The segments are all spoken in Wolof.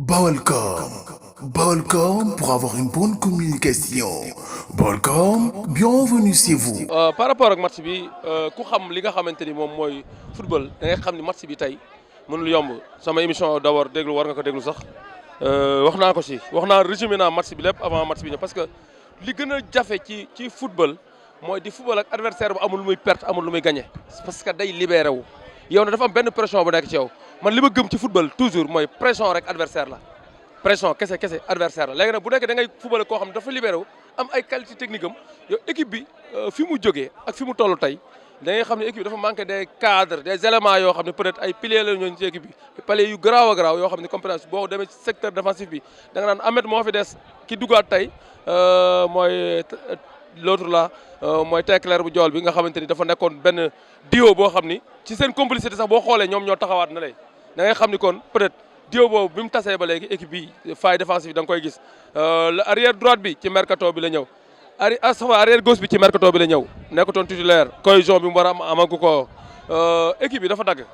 Balcom. Balcom pour avoir une bonne communication. Balcom, bienvenue chez vous. par rapport ak match bi ku xam li nga xamante ni moom mooy football da ngay xam ni match bi tey mënul yomb sama émission d'abord déglu war nga ko déglu sax wax naa ko si wax naa résumé naa match bi lépp avant match bi ñëw parce que li gën a jafe ci football mooy di football ak adversaire bu amul lu muy perte amul lu muy gagné parce que day libéré wu yow ne dafa am benn pression bu nekk ci yow man li ma gëm ci football toujours mooy pression rek adversaire la pression kese adversaire la léegi nag bu nekkee da ngay football koo xam ne dafa libéré wu am ay qualité technique am yow équipe bi fi mu jógee ak fi mu toll tey da ngay xam ne équipe bi dafa manqué des cadres des éléments yoo xam ne peut-être ay piliers la ñooñu ci équipe bi piliers yu garaaw a garaaw yoo xam ne compétence boo demee ci secteur défensif bi da nga naan Ahmed moo fi des ki duggaat tey mooy l'autre là mooy Teclair bu jool bi nga xamante ni dafa nekkoon benn duo boo xam ni ci seen complicité sax boo xoolee ñoom ñoo taxawaat na lay da ngay xam ni kon peut-être duo boobu bi mu tasee ba léegi équipe bi faille défensive da nga koy gis arrière droite bi ci mercato bi la ñëw arrière gauche bi ci mercato bi la ñëw nekkutoon titulaire cohésion bi mu war a am amagu ko équipe bi dafa dagg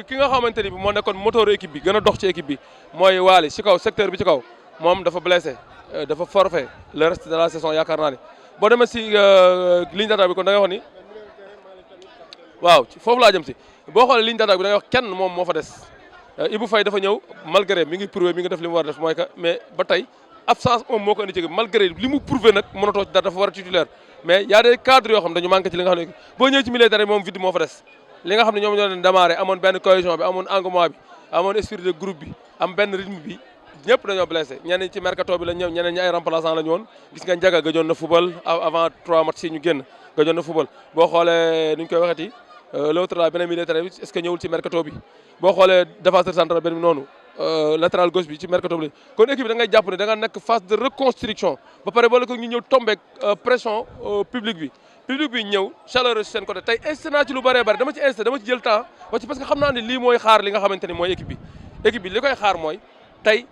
ki nga xamante ni bi moo nekkoon moteur équipe bi gën a dox ci équipe bi mooy Waly ci kaw secteur bi ci kaw moom dafa blessé dafa forfait le reste de la saison yaakaar naa ni boo demee si ligne d'attaque bi kon da ngay wax ni waaw foofu laa jëm si boo xoolee ligne d'attaque bi da ngay wax kenn moom moo fa des Ibou Faye dafa ñëw malgré mi ngi prouvé mi ngi def li mu war a def mooy que mais ba tey absence moom moo ko indi ci malgré li mu prouvé nag mënatoo ci dara dafa war a titulaire mais y a des cadres yoo xam dañu manqué ci li nga xam ne boo ñëwee ci milieu terrain moom vide moo fa des li nga xam ne ñoom ñoo leen démarré amoon benn cohésion bi amoon engouement bi amoon esprit de groupe bi am benn rythme bi ñëpp dañoo blessé ñeneen ñi ci mercato bi la ñëw ñeneen ñi ay remplaçant la ñu woon gis nga Ndiaga gëjoon na football avant 3 matchs yi ñu génn gëjoon na football boo xoolee nu ñu koy waxeeti l'autre là beneen milieu terrain bi est-ce que ñëwul ci mercato bi boo xoolee défenseur central benn bi noonu latéral gauche bi ci mercato bi kon équipe bi da ngay jàpp ne da nga nekk phase de reconstruction ba pare boole ko ñu ñëw tombé pression public bi ñëw chaleureux seen côté tey insisté naa ci lu bëree bëri dama ci insisté dama ci jël temps parce que xam naa ne lii mooy xaar li nga xamante ni mooy équipe bi li koy xaar mooy tey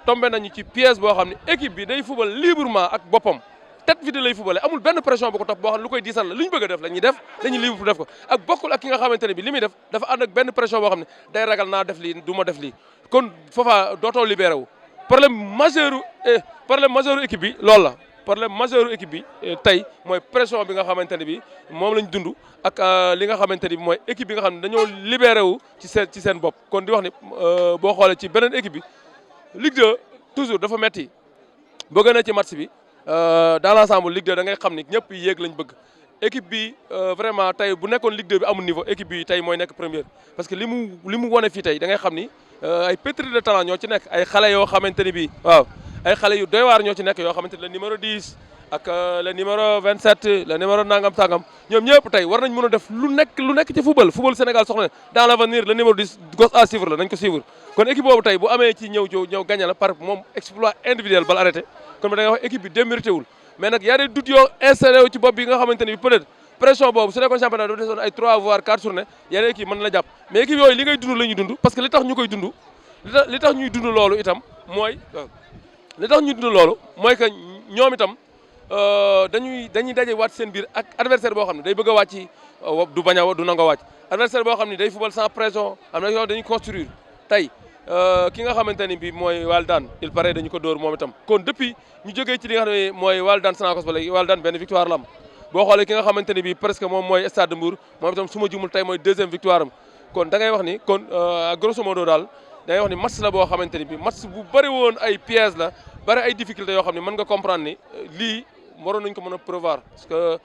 tombé nañu ci pièce boo xam ne équipe bi day fubal librement ak boppam tête vide lay fubale amul benn pression bu ko topp boo xam ne lu koy diisal la lu ñu bëgg a def la ñuy def dañuy libre pour def ko ak bokkul ak ki nga xamante ne bi li muy def dafa ànd ak benn pression boo xam ne day ragal naa def lii du ma def lii kon foofa dootoo libéré wu problème majeur équipe bi loolu la problème majeur équipe bi tey mooy pression bi nga xamante ne bi moom lañ dund ak li nga xamante ni bi mooy équipe bi nga xam ne dañoo libéré wu ci seen bopp kon di wax ni boo xoolee ci beneen équipe bi Ligue 2 toujours dafa metti boo gënee ci match bi dans l'ensemble Ligue 2 da ngay xam ni ñëpp yéeg lañ bëgg équipe bi vraiment tey bu nekkoon Ligue 2 bi amul niveau équipe bi tey mooy nekk première parce que li mu wone fii tey da ngay xam ni ay pétri de talent ñoo ci nekk ay xale yoo xamante ni bii waaw ay xale yu doy waar ñoo ci nekk yoo xamante ni le numéro 10 ak le numéro 27 le numéro nangam sangam ñoom ñëpp tey war nañ mën a def lu nekk ci football Sénégal soxla dans l'avenir le numéro 10 gosse à suivre la nañ ko suivre kon équipe boobu tey bu amee ci ñëw gagné la par moom exploit individuel bal arrêté kon da ngay wax équipe bi démérité wul mais nag y a des doutes yoo installé wu ci bopp bi nga xamante ni peut-être pression boobu su nekkoon championnat dafa desoon ay 3 voire 4 journées yeneen équipe mën na la jàpp mais équipe yooyu li ngay dund la ñuy dund parce que li tax ñu koy dund li tax ñuy dund loolu itam mooy que ñoom itam dañuy daje waat seen biir ak adversaire boo xam ne day bëgg a wàcc du bañ a du nangoo wàcc adversaire boo xam ne day football sans pression am na yoo dañuy construire tey ki nga xamante ni bi mooy Waldaan il paraît dañu ko dóor moom itam kon depuis ñu jógee ci li nga xam ne mooy Waldaan Sonacos ba léegi Waldaan benn victoire la am boo xoolee ki nga xamante ni bi presque moom mooy Stade de Mbour moom itam su ma jumul tey mooy 2e victoire am kon da ngay wax ni kon grosso modo daal da ngay wax ni match la boo xamante ni bi match bu bëri woon ay pièges la bëri ay difficultés yoo xam ne mën nga comprendre ni lii waroon nañu ko mën a prévoir parce que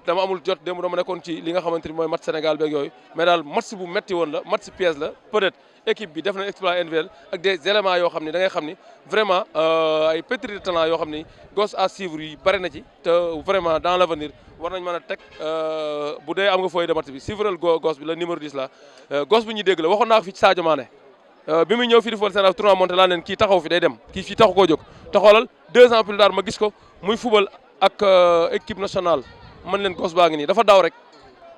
dama amul jot démb dama nekkoon ci li nga xamante ni mooy match Sénégal beeg yooyu mais daal match bu metti woon la match piège la peut-être équipe bi def na exploit individuel ak des éléments yoo xam ne da ngay xam ni vraiment ay pétri de talent yoo xam ni gosse à suivre yi bëri na ci te vraiment dans l'avenir war nañ mën a teg bu dee am nga feuille de match bi suivre gosse bi la numéro 10 la gosse bi ñuy dégg la waxoon naa ko fi ci Sadio Mané bi muy ñëw fii di football Sénégal tournoi monté laa leen kii taxaw fi day dem kii fii taxu koo jóg te xoolal 2 ans plus tard ma gis ko muy football ak équipe nationale man leen gosse baa ngi nii dafa daw rek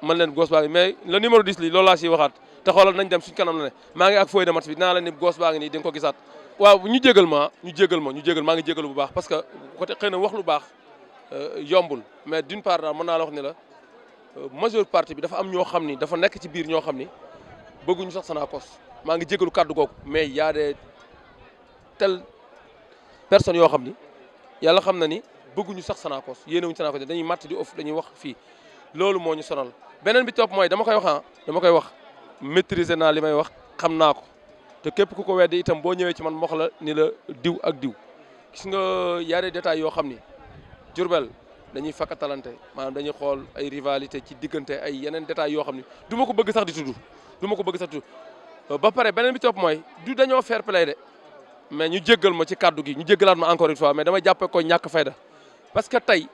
man leen gosse baa ngi mais le numéro 10 li loolu laa siy waxaat te xoolal nañ dem suñ kanam la ne maa ngi ak feuille de match bi dinaa la ni gosse baa ngi nii di nga ko gisaat waaw ñu jégal maa ngi jégalu bu baax parce que côté xëy na wax lu baax yombul mais d'une part daal mën naa la wax ni la majeure partie bi dafa am ñoo xam ni dafa nekk ci biir ñoo xam ni bëgguñu sax Sonacos maa ngi jégalu kàddu googu mais y a des telle personne yoo xam ni yàlla xam na ni bëgguñu sax Sonacos yéenewuñu Sonacos dañuy matt di off dañuy wax fii loolu moo ñu sonal beneen bi topp mooy dama koy wax maîtriser naa li may wax xam naa ko te képp ku ko weddi itam boo ñëwee ci man mox la ni la diw ak diw gis nga y a des détails yoo xam ni Diourbel dañuy fakkatalante maanaam dañuy xool ay rivalité ci diggante ay yeneen détails yoo xam ni du ma ko bëgg sax di tudd ba pare beneen bi topp mooy du dañoo fair play de mais ñu jéggal ma ci kàddu gi ñu jéggalaat ma encore une fois mais dama jàppe ko ñàkk fayda parce que tey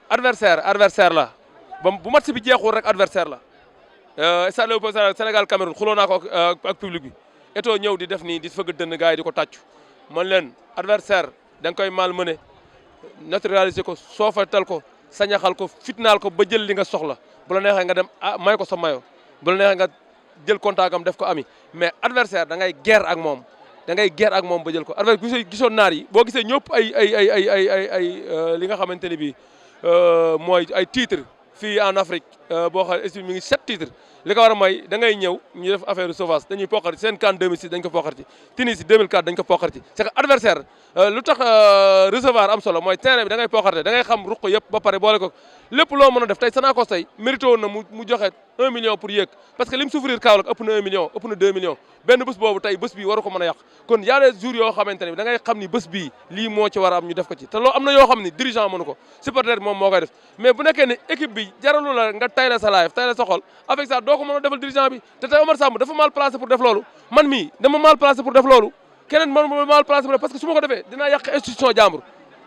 adversaire la ba bu match bi jeexul rek adversaire la stade Léopold Sédar Sénégal Cameroun xuloo naa ko ak public bi Eto'o ñëw di def nii di fëgg dënn gars yi di ko tàccu man leen adversaire da nga koy malmené naturaliser ko soofatal ko sañaxal ko fitnaal ko ba jël li nga soxla bu la neexee nga dem may ko sa mayo bu la neexee nga jël contact am def ko ami mais adversaire da ngay guerre ak moom ba jël ko adversaire gisoon naar yi boo gisee ñëpp ay li nga xamante ni bii mooy ay titre fii en Afrique boo xam ne mi ngi 7 titres li ko war a mooy da ngay ñëw ñu def affaire sauvage dañuy poqar ci seen CAN 2006 dañ ko poqar ci Tunisie 2004 dañ ko poqar ci c'est que adversaire lu tax recevoir am solo mooy terrain bi da ngay poqarte da ngay xam ruq yëpp ba pare boole ko lépp loo mën a def tey Sonacos tey mérité woon na mu joxe 1 million pour yéeg parce que li mu souffrir Kaolack ëpp na 1 million ëpp na 2 millions benn bés boobu tey bés bii waru ko mën a yàq kon y a des jours yoo xamante ne da ngay xam ni bés bii lii moo ci war a am ñu def ko ci te loolu am na yoo xam ni dirigeant mënu ko supporter bi moom moo koy def mais bu nekkee ne équipe bi jaralu la nga tay la sa life tay la sa xol avec ça doo ko mën a defal dirigeant bi te tey Omar Samb dafa mal placé pour def loolu man mii dama mal placé pour def loolu keneen man mal placé pour def parce que su ma ko defee dinaa yàq institution jàmbur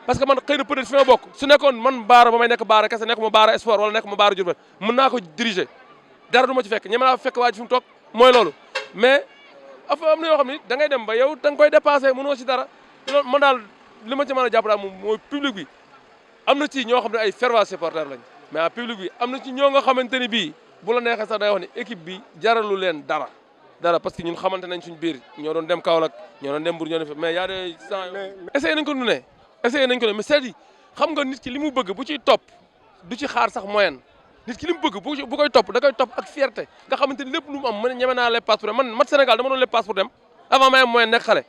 parce que man xëy na peut-être fi ma bokk su nekkoon man baara ba may nekk baara kese nekk ma baara sport wala nekk ma baara Diourbel mën naa ko diriger dara du ma ci fekk ñeme naa fekk waa ji fi mu toog mooy loolu mais am na yoo xam ni da ngay dem ba yow da nga koy dépassé mënoo ci dara loolu man daal li ma ci mën a jàpp daal moom mooy public bi am na ci ñoo xam ne ay fervents supporters lañ mais en public bi am na ci ñoo nga xamante ni bii bu la neexee sax day wax ni équipe bi jaralu leen dara parce que ñun xamante nañ suñ biir ñoo doon dem Kaolack ñoo doon dem Mbour ñoo doon mais y a des essayé nañ ko nu ne mais c'est-à-dire xam nga nit ki li mu bëgg bu ciy topp du ci xaar sax moyen nit ki li mu bëgg bu koy topp da koy topp ak fierté nga xamante ni lépp lu mu am mën ñeme naa leb passe pour dem man mat Sénégal dama doon leb passe pour dem avant may am moyen nekk xale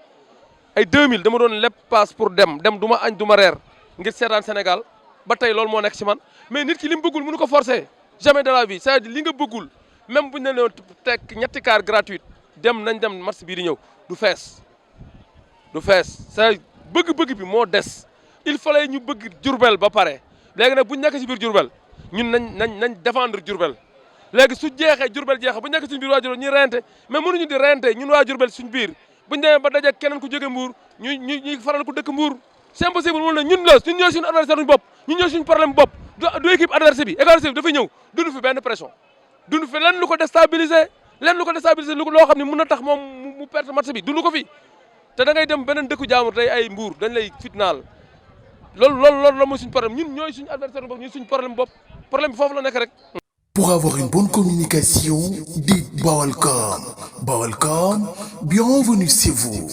ay 2000 dama doon leb passe pour dem du ma añ du ma reer ngir seetaan Sénégal ba tey loolu moo nekk ci man mais nit ki li mu bëggul mënu ko forcer jamais de la vie c'est-à-dire li nga bëggul même bu ñu la teg ñetti car gratuite nañ dem match bii di ñëw du fees c'est bëgg-bëgg bi moo des il fallait ñu bëgg Diourbel ba pare léegi nag bu ñu nekk ci biir Diourbel ñun nañ défendre Diourbel léegi su jeexee Diourbel jeexee bu ñu nekk suñu biir waa Diourbel ñuy reyante mais mënuñu di reyante ñun waa Diourbel suñu biir bu ñu demee ba daje keneen ku jóge Mbour ñuy faral ku dëkk Mbour c'est impossible moom la ñun ñooy suñu adversaire suñu bopp ñun ñooy suñu problème bopp du équipe adversaire bi équipe bi dafay ñëw dund fi benn pression dund fi lenn lu ko déstabiliser loo xam ne mën na tax moom mu perte match bi dund ko fi te da ngay dem beneen dëkku jaamur tey ay Mbour dañ lay fitnaal loolu la mooy suñu problème ñun ñooy suñu adversaire bopp ñun suñu problème bopp problème bi foofu la nekk rek. Pour avoir une bonne communication, dites Baolcom. Baolcom, bienvenue chez vous.